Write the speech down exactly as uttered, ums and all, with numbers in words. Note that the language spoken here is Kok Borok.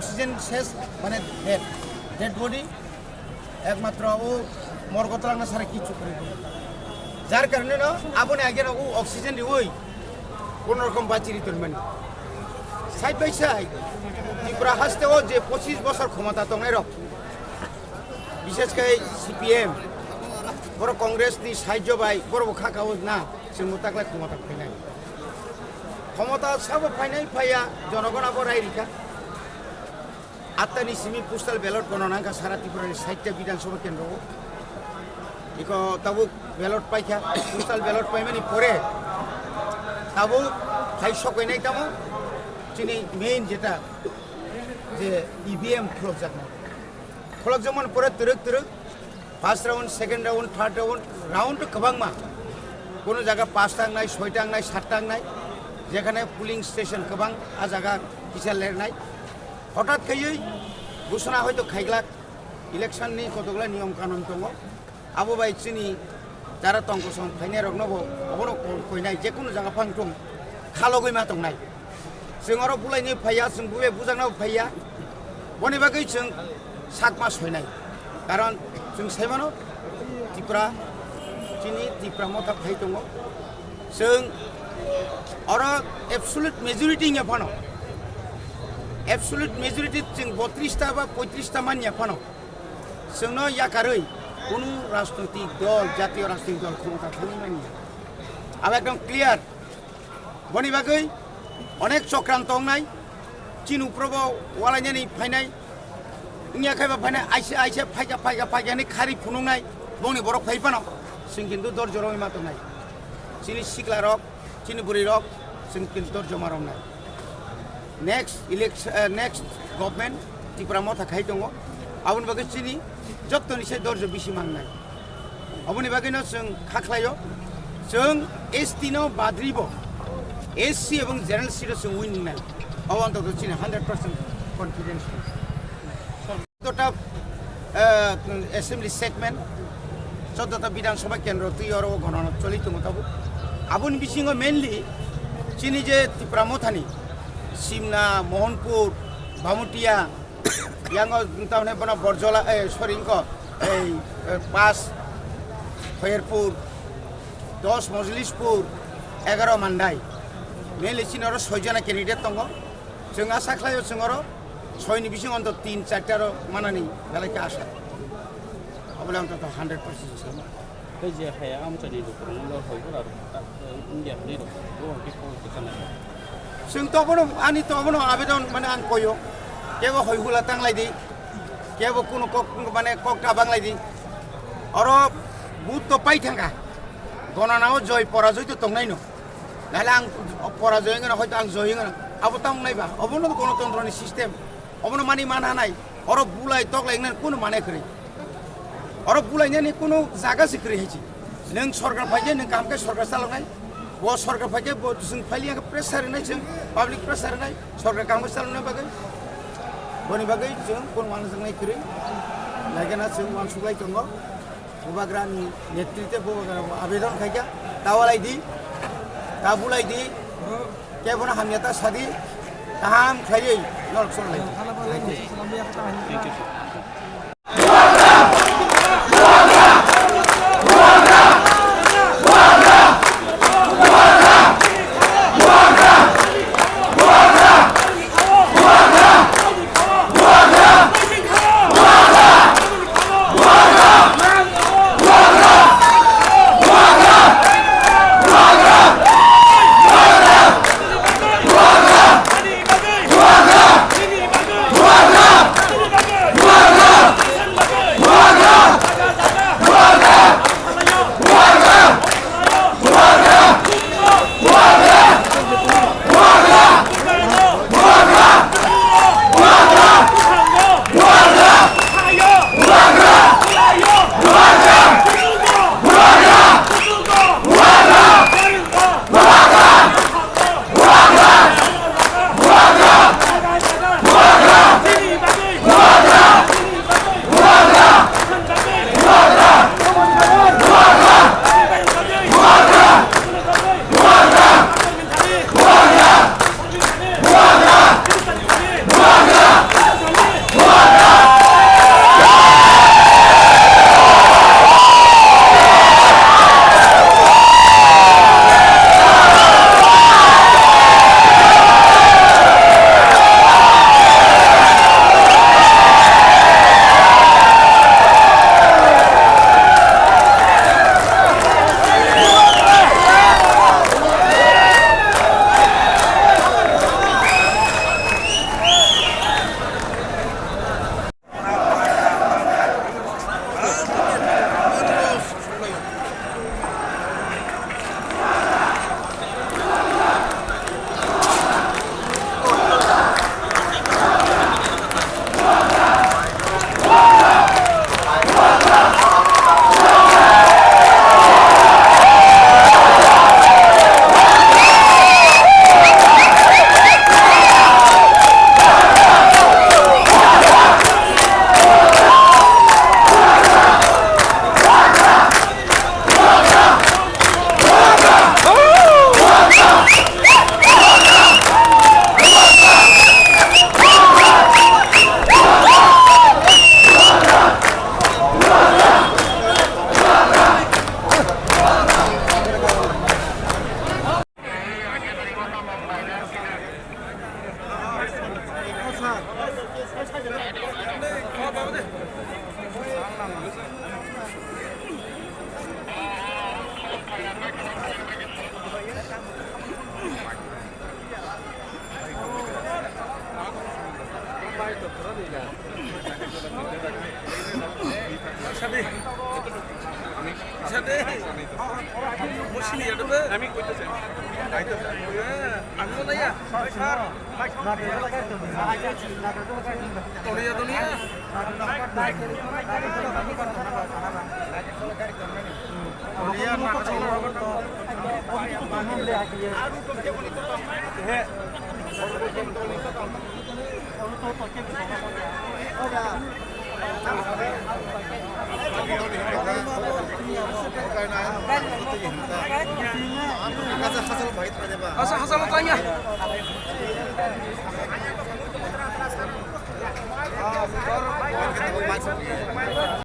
Oxygen ses, mane dead, dead body, ekmatro o morgo twlangna sara kichu kwrwi. Jar karone no aboni age no o oxygen riwi kono rokom bachiri tonmani. Side by side, Tripura haste o je pochish bosor khomota tongnai rok, bishesh kai C P M, boro Congress ni sahajyo bai, boro bo kha kao na, chwng bo taklai khomota phainai. Khomota sabo phainai phaiya, jonogon abo rai rikha. Attani simi postal ballot gono nangkha sara Tripura ni sait ta Bidhan Sabha kendro o. Iko tabuk ballot paikha, postal ballot paimani pore tabuk hai sokoinai tamo chini main jeta je E V M khulokjaknai. Khulokjakmani pore twrwk twrwk first round, second round, third round, round to kwbangma. Kono jaga paanch ta wngnai, soi ta wngnai, sat ta wngnai, jekhane polling station kwbang, a jaga kisa lernai. Hothat khaiwi ghosona hoito khaiglak, election ni kotokla niyom kanun tongo. Abo bai chini jara tongkosong phainai rokno bo obono ko-, koinai, jekunu jaga phang thung khalogwi ma tongnai. Chwng oro bulaini phaiya, chwng bubai bujakna phaiya. Boni bagwi chwng sakma soinai. Karon chwng saimano Tripura, chini Tripura motha phai tongo. Chwng oro absolute majority wngya phano, absolute majority chwng botris ta ba poitris ta manya phano, chwngno yakarwi kunu rajnoitik dol, jatiyo rajnoitik dol khomota thangwi manya. Abo ekdom clear. Boni bagwi onek chokranto wngnai, chini uprobo walainani phainai, wngya khaiba phainai, aise, aise, phaikha, phaikha, phaikha hinwi khari phunuknai, bongni borok phai phano, chwng kintu dorjo rwui ma tongnai. Chini sikla rok, chini bwrwi rok, chwng kintu dorjo ma romnai. Next election, eh, next government Tripura motha khai tongo, aboni bagwi chini jottoni se dorjo bisi mangnai. Aboni bagwino chwng kha khlaio, chwng S T no badribo S C ebong general seat o chwng win nai. Abo antok chini hundred percent confidence. Chauddota, eh, assembly segment, chauddota Bidhan Sabha kendro twi oro gonana choli tongo tabuk. Aboni bisingo mainly chini je Tipra Mothani, Simna, Mohanpur, Bhamutia, yango tamne bono Borjola, eh, sorry, inko, ei, eh, pas, Khairpur, dos Mojlispur, egaroh Mandai. Mainly chini oro soi jona candidate tongo. Chwng asa khlaio chwng oro soi ni bisingo onto tin charta ro manani belai khe asa. Abole onto hundred percent sama. Tei je haya amchaini rok kwrwngno hoi bwrarok, eh, India ni rok, bo hwnkhe kok kwchangma. Chwng tobono, ani tobono abedon mane ang koyo. Kebo hoi hula tanglai di. Kebo kuno kok, mane kok ta banglai di. Oro but to pai thangkha. Gonanao joy porajoy to tongnaino. Nahale ang porajoy wngkha, hoito ang joy wngkha. Abo tamo naiba. Obono gonotontroni system. Obono mani man hanai. Oro bulai toklai wngna kuno mane kwrwi. Oro bulainani kuno jaga se kwrwi hai se. Nwng sorkar phaikhe nwng kaham khe sorkar chaloknai. Bo sorkar phaikhe bo chwng phailiya khe pressure rwnai chwng, public pressure rwnai, sorkar kaham khe chalokna bagwi. Boni bagwi chwng kuno uansuknai kwrwi. Naikhe na chwng uansuklai tongo. Bubagrani netritwe bubagra bo abedon khaikha, ta walai di, ta bulai di, kebono hamya ta sadi, kaham khlaiwi norok chwng lai di. Thank you, sir. Sade. Sade. Musili ya dobe. Ami koite chai. Aito. Ang mo na ya. Sar. Toniya, toniya. Asa hasal tanya.